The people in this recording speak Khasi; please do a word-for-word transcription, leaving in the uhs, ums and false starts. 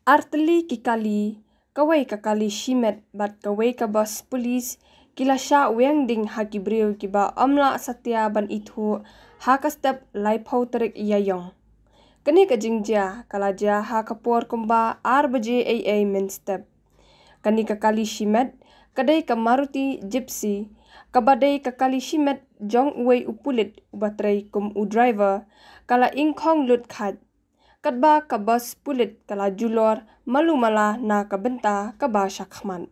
Artylli ki kali, kawei ka kali shimet bad kawei ka bus pulit, ki la shah weng ding ha ki briew kiba ym lah satia ban ithuh ha ka step laiphew tarik Ïaiong. Kane ka jingjia ka la jia ha ka por kumba ar baje eiei mynstep. Kane ka kali shimet ka dei ka Maruti Gypsy, kaba dei ka kali shimet jong uwei u pulit uba trei kum u driver, ka la ingkhong lut khat, katba ka bus pulit ka la julor malu mala na ka bynta kaba shakhmat.